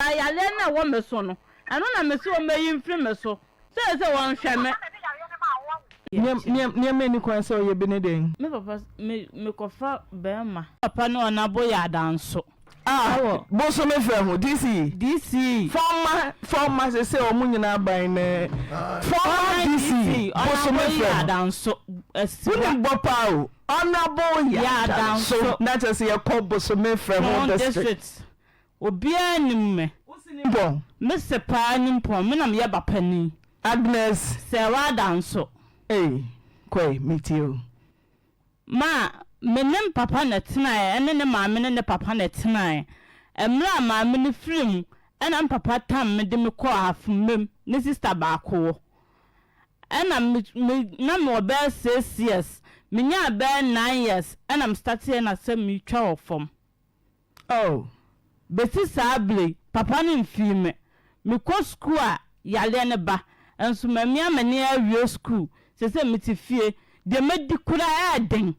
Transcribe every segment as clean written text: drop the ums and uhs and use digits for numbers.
koraa yareɛ no a ɛwɔ me so no, ɛno na mese wɔmmɛyi mfiri me so. Sɛ sɛ wɔnhwɛ me. Nneɛma a ɛnni kwan sɛ ɔyɛ bi ne dɛn? Me papa, me mekɔfa bɛrima. Papa ne ɔnabo yɛ adanso. Ah, bosome frɛ ho, DC. DC. Former, former, sese ɔmo nyinaa ban ne. Former DC, bosome frɛ ho. Adanso, asiwa. Wonim bɔ paa o, Honourable yɛ adanso. Na kyerɛ sɛ yɛkɔ bosome frɛ ho district. Obiara nim me. Wo se nimpɔn? Me se paa nimpɔn, me na meyɛ ba panin. Agnes. Sɛɛwa Adanso. Ei, kɔe, metie o. Ma, me ne me papa na ɛtenaeɛ, ɛne ne maame ne ne papa na ɛtenaeɛ. Mmerɛ a maame no firii mu, ɛna me papa tam me de me kɔɔ Afomem, ne sista baako wɔ. Ɛna me, me, na mewɔ bɛyɛ six years. Menyaa bɛyɛ nine years, ɛna me starteɛ na sɛ metwa wɔ fam. Oh. Besi saa bere yi, papa no mfii me. Mekɔ sukuu a, yareɛ no ba. Nso mamia m'ani awie sukuu. Seesei mete fie. Deɛ mɛdi koraa ɛyɛ den.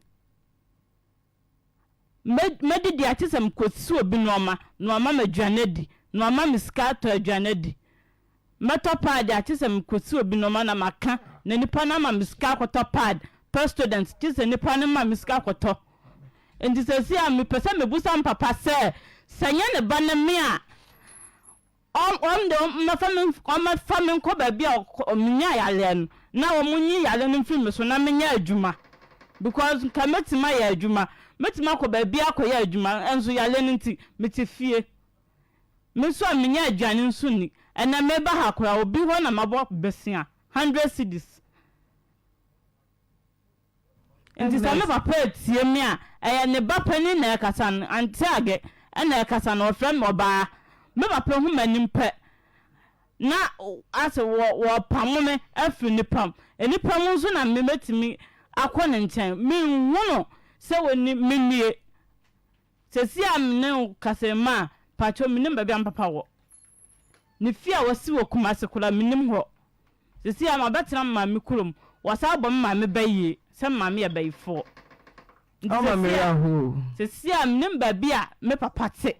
Mɛ, mɛdidi a, kyerɛ sɛ mekɔsi obi nnoɔma na wama me aduane adi, na wama me sika atɔ aduane adi. Mɛtɔ paadi a, kyerɛ sɛ mekɔsi obi nnoɔma na maka na nipa no ama me sika akɔtɔ pad, Pestodent, kyerɛ sɛ nipa no ma me sika kɔtɔ. Enti seesei a mepɛ sɛ mebusa me papa sɛ, sɛ ɛnyɛ ne ba ne me a, ɔn, ɔn de ɔmmɛfa me, ɔmmɛfa me nkɔ baabi a menyaa yareɛ no, na wɔnyi yareɛ no mfiri me so na menyɛ adwuma. Because nka mɛtumi ayɛ adwuma, mɛtumi akɔ baabi akɔyɛ adwuma, nso yareɛ no nti, mete fie. Me nso a mennya aduane nso nni. Ɛnnɛ meba ha koraa, obi hɔ na mabɔ bosea, hundred cedis. Nti sɛ me papa retie me a, ɛyɛ ne ba panin na ɛrekasa no, Auntie Age na ɛrekasa no, ɔfrɛ me ɔbaa. Me papa hu m'anim pɛ, na asɛ wɔ wɔrepamo me afiri nnipa mu. Nnipa mu nso na me mɛtumi akɔ ne nkyɛn. Menhu no sɛ ɔni me nie. Seesei a me ne wo kasa yi maa, pakyɛw mennim baabi a me papa wɔ. Ne fie a wasi wɔ Kumasi koraa mennim hɔ. Seesei a mabɛtena me maame kurom, wɔasan abɔ me maame bayie sɛ me maame yɛ bayifoɔ. Nti Ɔma me seesei werɛ a, ahow o. seesei a mennim baabi a me papa te.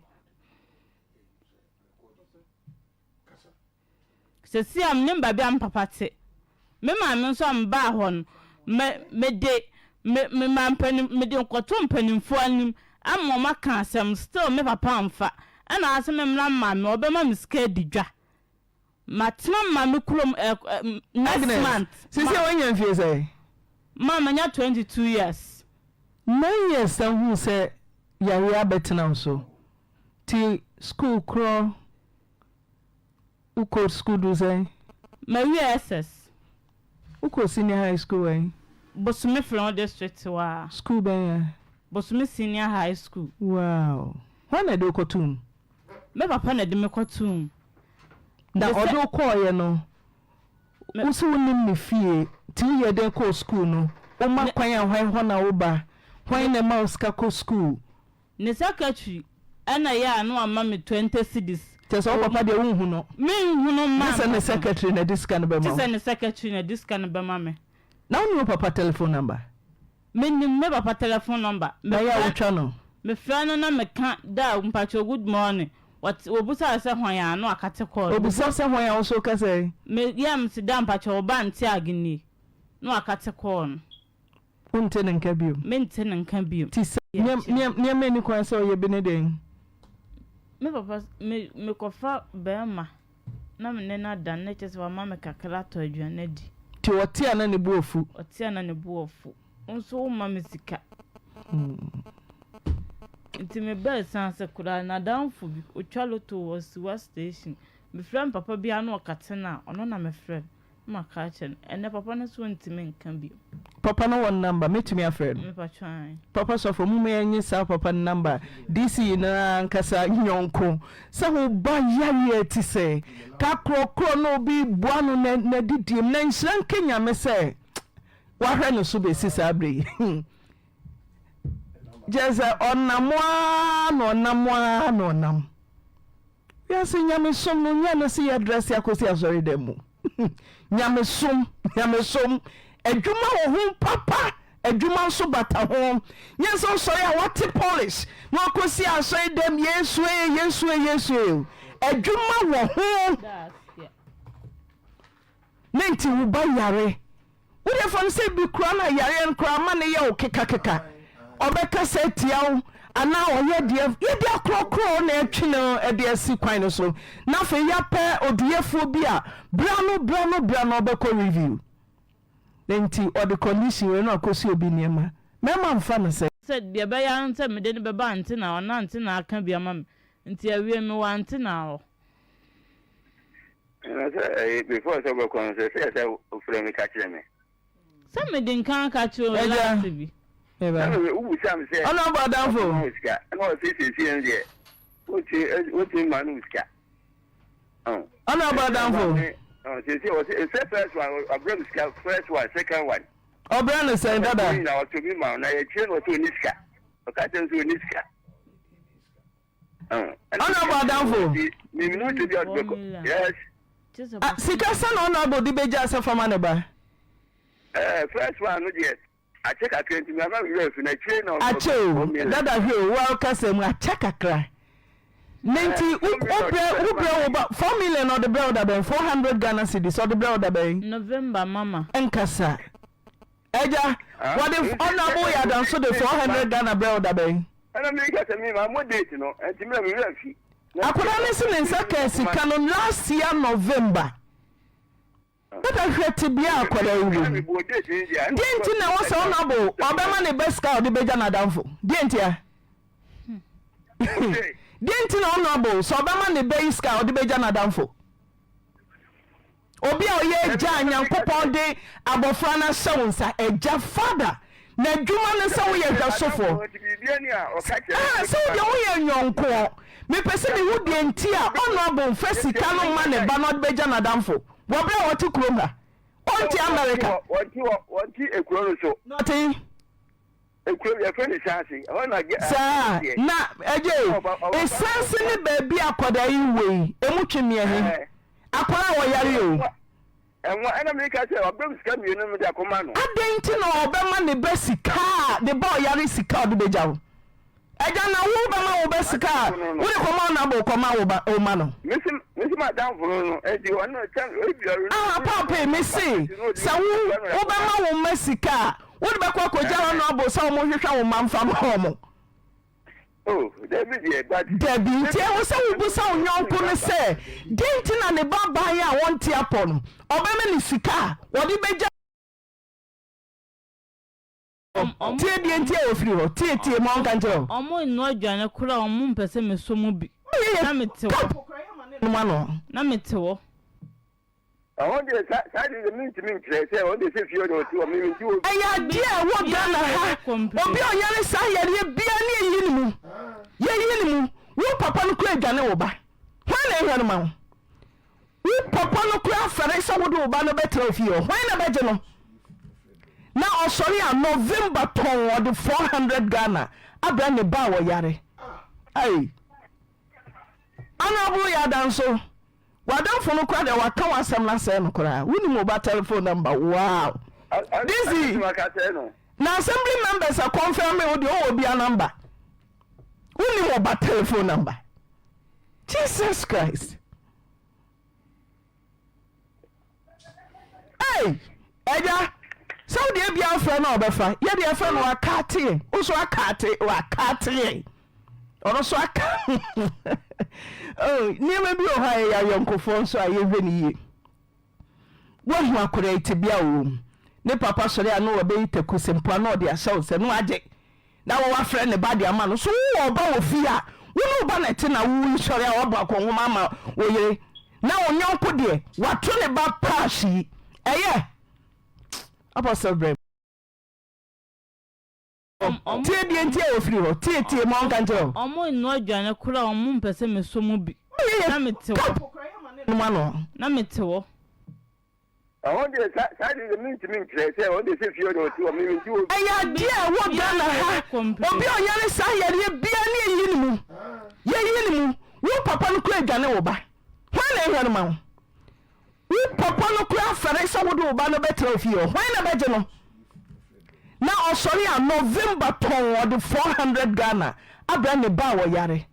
Seesei a mennim baabi a me papa te. Me maame nso a mebaa hɔ no, me, mede, me, mema mpanin, mede kɔto mpanimfoɔ anim ama wɔaka asɛm, still me papa amfa. Ɛna ɔse memmra me maame hɔ, ɔbɛma me sika adi dwa. Matena me maame kurom ɛ, ɛ, next Agnes, month. seesei woanya mfie sɛn? Ma, manya 22 years. Nine years na wohuu sɛ yareɛ abɛtena wo so, nti sukuu korɔ Wokɔ sukuu duru sɛn? Mawie SS. Wokɔ senior high school wɛn? Bosome Freho district hɔ ara. Sukuu bɛn a? Bosome senior high school. Wow! Hwan na ɛde wo kɔtoo mu? Me papa na ɛde me kɔtoo mu. Na ɔde wo kɔɔeɛ no, wo se wonim ne fie, nti woyɛɛ dɛn kɔɔ sukuu no? Woma kwan a hwan hɔ na woba? Hwan na ɛma wo sika kɔ sukuu? Ne secretary na ɛyɛ a na wama me 20 cedis. Kyerɛ sɛ wo papa deɛ wonhu no. Menhu no mma Gye sɛ ne secretary na ɛde sika no bɛma wo. Gye sɛ ne secretary na ɛde sika no bɛma me. Na wonim wo papa telephone number? Menim me papa telephone number. Na ɛyɛ a wotwa no? Mefrɛ no na meka da mpakyɛw good morning. Wɔte wɔbusa sɛ hwan a na wakate call no. Obisa sɛ hwan a wo nso woka sɛn? Me yeah mese da mpakyɛw wo ba nte age nie na wakate call no. Wonte ne nka bio. Mente ne nka bio. Te sɛ nneɛma a ɛnni kwan sɛ ɔyɛ bi ne dɛn? Me papa, me mekɔfa barima na me ne no ada no, na kyerɛ sɛ wama me kakra atɔ aduane adi. Nti ɔte a na ne bo afu? Ɔte a na ne bo afu. Wo nso womma me sika. Nti mebaa Asiase koraa, n'adamfo bi, ɔtwa lotto wɔ Asiwa station. Mefrɛ me papa biara na ɔkate no a, ɔno na mefrɛ no. Na maka akyerɛ no. Ɛnnɛ papa no nso ntumi nka bio. Papa no wɔ number mɛtumi afrɛ no? Mepakyɛ ae. Papa sɔfo momma yɛnye saa papa no number DC no ara ankasa nyɔnko sɛ wo ba yareɛ ti sɛ kakorɔkorɔ na obi boa no na nadidiem na nhyira nka Nyame sɛ wahwɛ no so bɛsi saa berɛ yi kyerɛ sɛ ɔnam ara na ɔnam ara na ɔnam. Wiase nyamesom no nyɛ no se yɛ drɛse akosi asɔredan mu. Nyamesom, nyamesom, adwuma wɔ ho papa, adwuma nso bata ho. Nyɛ sɛ wosɔre a wate polish na wakosi asɔredan Yesu ee, Yesu ee, Yesu ee. Adwuma wɔ ho. Ne nti wo ba yare. Wo deɛ fa no sɛ bi koraa na yareɛ no koraa ma no yɛ wo kekakeka. Ɔbɛkasa atia wo anaa ɔyɛ deɛ yɛde akorɔkorɔ na ɛtwe no de asi kwan no so. Na afei yɛapɛ oduyɛfoɔ bi a bra no bra no bra no ɔbɛkɔ review. Ne nti ɔde condition wei no akɔsi obi nneɛma. Mɛma mfa no sɛ. Sɛ deɛ ɛbɛyɛ ara ne sɛ mede no bɛba Antenna hɔ na Antenna aka bi ama me. Nti awie mewɔ Antenna hɔ. Na sɛ ɛyi before sɛ wobɛkɔ no sɛ sɛ sɛ wofrɛ me ka kyerɛ me. Sɛ mede nka aka kyerɛ wo last bi. Ɛna wobusa me sɛ. Ɔna ɔbɔ adamfo. Ɔma wo sika. Ɛna ɔsɛ siesie no deɛ wotumi wotumi ma no sika. Ɔna ɔbɔ adamfo. Siesie ɔsɛ sɛ first one ɔbrɛ me sika first one second one. Ɔbrɛ no sɛn dada. Na ɔtɔ bi ma na yɛkyerɛ no ɔsɛ ɔni sika. Ɔka kyerɛ no sɛ ɔni sika. Honourable Adamfo. Ah, sika sɛ na honourable de bɛgya sɛ fama ne ba. Eh, first one no deɛ akyɛ kakra nti mi ama mi werɛ fi na akyire na akyɛ o dada hwɛ o wa kasa mu akyɛ kakra ne nti wobrɛ wobrɛ wo ba 4 million ɔde brɛ wo dabɛn 400 Ghana cedis ɔde brɛ wo dabɛn. November mama. Nkasa Agya, wɔde honourable yɛ adanso de 400 Ghana brɛ wo da bɛn? Ɛna mi ka sɛ mi ma mo date no, ɛnti mi na mi werɛ fi. Akwadaa no se ne nsa kaa sika no last year November. Dada hwɛ tebea a akwadaa yi wɔ mu. Deɛ nti na ɛwɔ sɛ honourable ɔbɛma ne ba sika a ɔde bɛgya n'adamfo? Deɛ nti a? Deɛ nti na honourable sɛ ɔbɛma ne ba yi sika a ɔde bɛgya n'adamfo? Obi a ɔyɛ agya a Nyankopɔn de abɔfra no ahyɛ wo nsa, agya, father, n'adwuma ne sɛ woyɛ hwɛsofoɔ. Ah, sɛ wodeɛ woyɛ nyɔnkoɔ. Mepɛ sɛ mehu deɛ nti a honourable mfa sika no mma ne ba na ɔde bɛgya n'adamfo wɔ berɛ a ɔte kurom ha. Ɔnte America. Wɔnte ekuro no so. Na ɔte he? Ekuro bi yɛfrɛ no Esanse. Ɛhɔ na gɛ. Saa na ɛgye Esanse ne baabi a akwadaa yi wɔ yi emu twe meɛ he? Akwadaa a ɔyare o. Ɛnwa ɛna mi ka sɛ ɔbɛm sika mmienu mi de akɔma no. Adɛn nti na ɔbɛma ne ba sika a ne ba ɔyare sika a ɔde bɛgya wo? Agya na wo bɛma wo ba sika a wode kɔma wo nabo kɔma wo ba wo ma no. Mesi mesi m'adamfo no no enti ɔno kyɛn ebi ɔno. Aha paapee mese sɛ wo wobɛma wo mma sika a wode bɛkɔ akɔgya hɔ no abo sɛ wɔn hwehwɛ wo mma mfa ma wɔn. Oh dabi deɛ but. Dabi nti ɛwɔ sɛ wobusa wo yɔnko no sɛ deɛ nti na ne ba ban a ɔnte apɔ no ɔbɛma ne sika a wɔde bɛgya. Tie deɛ nti a wɔfiri hɔ. Tie tie ma ɔnka nkyerɛ wo. Ɔmo nnoa aduane koraa a ɔmo mpɛ sɛ mesɔ mu bi. Na mete hɔ. Cup koraa yɛ ma ne nom ano. Na mete hɔ. Ɛhɔ deɛ saa saa deɛ deɛ mentumi nkyerɛ sɛ ɔno deɛ sɛ fie hɔ deɛ ɔte hɔ me mente hɔ bi. Ɛyɛ adeɛ a ɛwɔ Ghana ha obi a ɔyare saa yareɛ biara ne yɛyi ne mu yɛyi ne mu wo papa no koraa dwane wo ba hwan na ɛhwɛ no ma wo Wo papa no koraa fɛre sɛ wode wo ba no bɛtra ofie hɔ. Hwan na bɛgye no? Na ɔsɔre a November tɔn ɔde 400 Ghana abrɛ ne ba a ɔyare. Ai. Honorable yɛ adanso. W'adamfo no koraa deɛ waka w'asɛm no asɛe no koraa. Wonim wo ba telephone number. Wow. Dizzy. Na assembly members a confirm wo deɛ ɔwɔ obia number. Wonim wo ba telephone number. Jesus Christ. Hey, ɛgya sɛ wode abia afrɛ no a ɔbɛfa yɛde ɛfrɛ no wakate yɛn wo so akate wakate yɛn ɔno so aka oh, nneɛma bi wɔ hɔ a yɛyɛ ayɔnkofoɔ nso a yɛhwɛ no yie Woahu akwadaa yi tebea a ɔwɔ mu. Ne papa sɔre a na ɔbɛyi taku sɛ mpo a na ɔde ahyɛ wo nsa na wagye na wo wafrɛ ne ba de ama no. So wowɔ ɔba wɔ fie a wo ne wo ba na ɛte na wo sɔre a woabɔ akɔnhoma ama wo yere na wo yɔnko deɛ wato ne ba paahye yi ɛyɛ Apostle brɛ Tie deɛ nti a wɔfiri hɔ. Tie tie ma ɔnka nkyerɛ wo. Ɔmo nnoa aduane koraa a ɔmo mpɛ sɛ mesɔ mu bi. Na mete hɔ. Cup koraa yɛ ma ne nom ano. Na mete hɔ. Ɛhɔ deɛ saa saa deɛ deɛ mentumi nkyerɛ sɛ ɔno deɛ sɛ fie hɔ deɛ ɔte hɔ me mente hɔ bi. Ɛyɛ adeɛ a ɛwɔ Ghana ha obi a ɔyare saa yareɛ biara ne yɛyi ne mu yɛyi ne mu wo papa no koraa dwane wo ba hwan na ɛhwɛ no ma wo Wo papa no koraa fɛre sɛ wode wo ba no bɛtra ofie hɔ. Hwan na bɛgye no? Na ɔsɔre a November tɔn ɔde 400 Ghana abrɛ ne ba a ɔyare.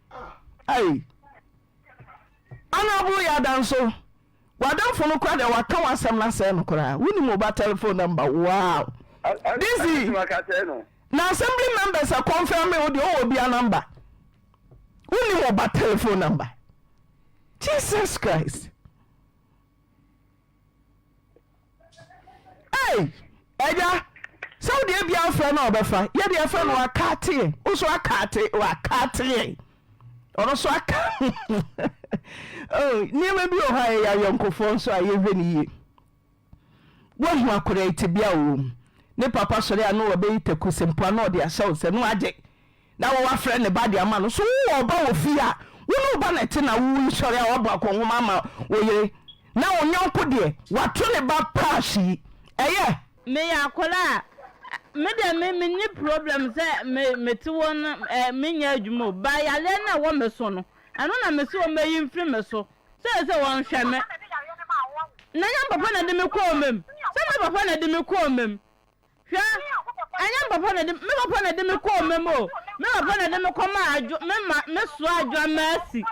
Ai. Honourable Yada nso w'adamfo no koraa deɛ waka w'asɛm no asɛe no koraa wonim wo ba telephone number wow Dizzy na assembly members a confirm wo deɛ ɔwɔ obia number wonim wo ba telephone number Jesus Christ. Ei agya sɛ wode abia wofrɛ no a ɔbɛfa yɛde ɛfrɛ no wakate yɛn wo so akate wakate yɛn ɔno so aka oh, nneɛma bi wɔ hɔ a yɛyɛ ayɔnkofoɔ nso a yɛhwɛ no yie woahu akwadaa yi tebea a ɔwɔ mu ne papa sɔre a na wɔbɛyi taku sɛ mpoa na ɔde ahyɛ wo sɛ no agye na wo wafrɛ ne ba de ama no so wowɔ ɔba wɔ fie a wo ne wo ba na ɛte na wo sɔre a wabɔ akɔnhoma ama wo yere na wo yɔnko deɛ wato ne ba pass yi ɛyɛ. Meyɛ akwadaa a me deɛ me me nni problem sɛ me me te hɔ no ɛ me nyɛ adwuma o but yareɛ no a ɛwɔ me so no ɛno na me se wɔn bɛyi mfiri me so sɛ sɛ wɔn hwɛ me na nyɛ me papa na ɛde me kɔɔ mɛm sɛ me papa na ɛde me kɔɔ mɛm Hwɛ, ɛnyɛ me papa na ɛde me papa na ɛde me kɔɔ mɛm o. Me papa na ɛde me kɔma adwo me ma me soa adwoa Mercy.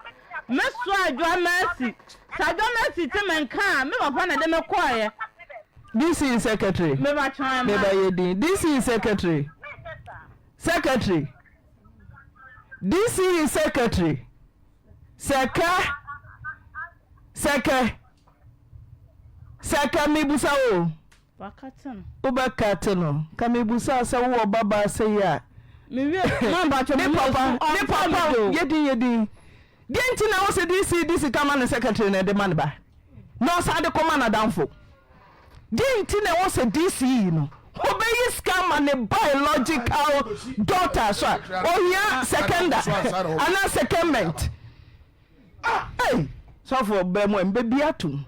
Me soa adwoa Mercy. Sɛ adwoa Mercy te me nka a, me papa na ɛde me kɔɔeɛ. DC secretary. Me ba twɛn ma. Me ba yɛ din. DC secretary. Secretary. DC secretary. Sɛkɛ. Sɛkɛ. Sɛkɛ mebusa wo. Wakate no. Wobɛkate no. Ka mebusaa sɛ wowɔ ba baa sɛyi a. Me wie ma mpakyɛ me papa ne papa yɛ din yɛ din. Deɛ nti na wosɛ DC de sika ma ne secretary na ɛde ma ne ba na ɔsan de kɔma n'adamfo. Deɛ nti na ɛwɔ sɛ DC yi no ɔbɛyi sika ama ne biological daughter so a ohia seconder anaa secondment. Ah ei sɔfo brɛ mu ɛ mbɛbi atom.